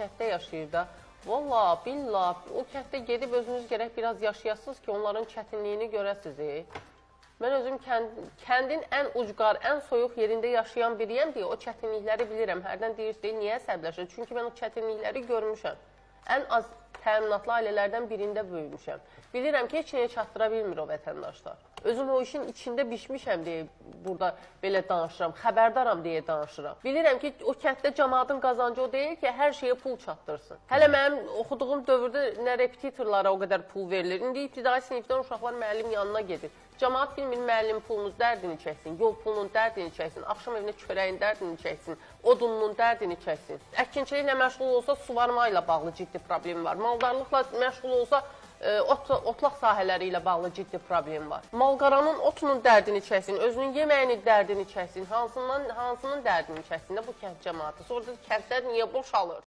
kənddə yaşayır da. Valla, billah, o kənddə gedib özünüz gərək biraz yaşayasınız ki, onların çətinliyini görəsiniz. Mən özüm kəndin ən ucqar, ən soyuq yerində yaşayan biriyəm deyə o çətinlikləri bilirəm. Hərdən deyirsiniz, niyə əsəbləşir? Çünki mən o çətinlikləri görmüşəm. Ən az təminatlı ailələrdən birində böyümüşəm. Bilirəm ki, heç nəyə çatdıra bilmir o vətəndaşlar. Özüm o işin içində bişmişəm deyə burada belə danışıram, xəbərdaram deyə danışıram. Bilirəm ki, o kənddə camaatın qazancı o deyil ki, hər şeyə pul çatdırsın. Hələ mənim oxuduğum dövrdə nə repetitorlara o qədər pul verilir. İndi ibtidai sinifdən uşaqlar müəllim yanına gedir. Camaat bilmir, müəllim pulunun dərdini çəksin, yol pulunun dərdini çəksin, axşam evinə çörəyin dərdini çəksin, odununun dərdini çəksin. Əkinçiliklə məşğul olsa suvarma ilə bağlı ciddi problem var. Maldarlıqla məşğul olsa otlaq sahələri ilə bağlı ciddi problem var. Malqaranın otunun dərdini çəksin, özünün yeməyinin dərdini çəksin, hansının dərdini çəksin də bu kənd cəmaatı. Sonra da kəndlər niyə boşalır?